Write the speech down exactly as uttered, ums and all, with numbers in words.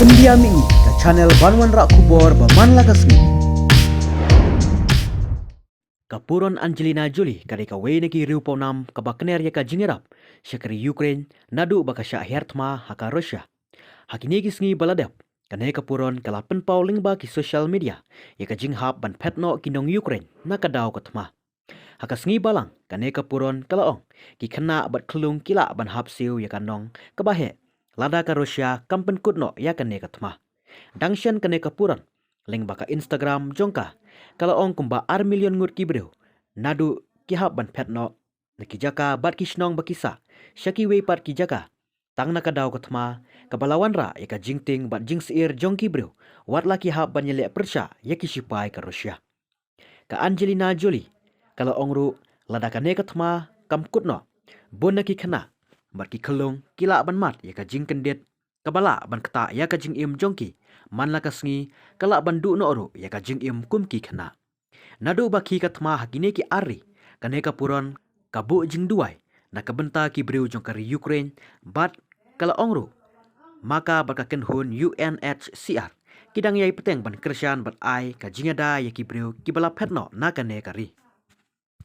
India Mihngi, ka channel ban wanrah khubor ba man la ka sngi. Ka puron Angelina Jolie ka dei kawei na ki riewpawnaam kaba kner ïa ka jingïarap sha ka ri Ukraine naduh ba ka shah hiar thma ha ka Russia. Ha kine ki sngi ba la dep, kane ka puron ka la pynpaw lyngba ki social media ïa ka jinghap ban phet noh ki nong Ukraine na ka daw ka thma. Ha ka sngi balang, kane ka puron ka la ong, ki khynnah bad khyllung ki lah ban hap siew ïa ka nong kaba heh lada ka Russia kam pynkut noh ïa kane ka thma. Dang shen kane ka puron, lyngba ka Instagram jong ka, ka la ong kumba ar million ngut ki briew naduh ki hap ban phet noh na ki jaka bad ki shnong ba ki sah sha kiwei pat ki jaka tang na ka daw ka thma, kaba la wanrah ïa ka jingtieng bad jingsyier jong ki briew wat la ki hap ban ïaleh pyrshah ïa ki shipai ka Russia. Ka Angelina Jolie ka la ong ruh, lada kane ka thma kam kut noh, bun na ki khynnah bad ki khyllung ki lah ban mad ïa ka jingkyndit kaba lah ban ktah ïa ka jingim jong ki, man la ka sngi ka lah ban duh noh ruh ïa ka jingim kum ki khynnah. Naduh ba khie ka thma ha kine ki ar ri, kane ka puron ka buh jingduwai na ka bynta ki briew jong ka ri Ukraine, bad ka la ong ruh, ma ka bad ka kynhun U N H C R ki dang ïai bteng ban kyrshan bad ai ka jingïada ïa ki briew kiba la phet noh na kane ka ri.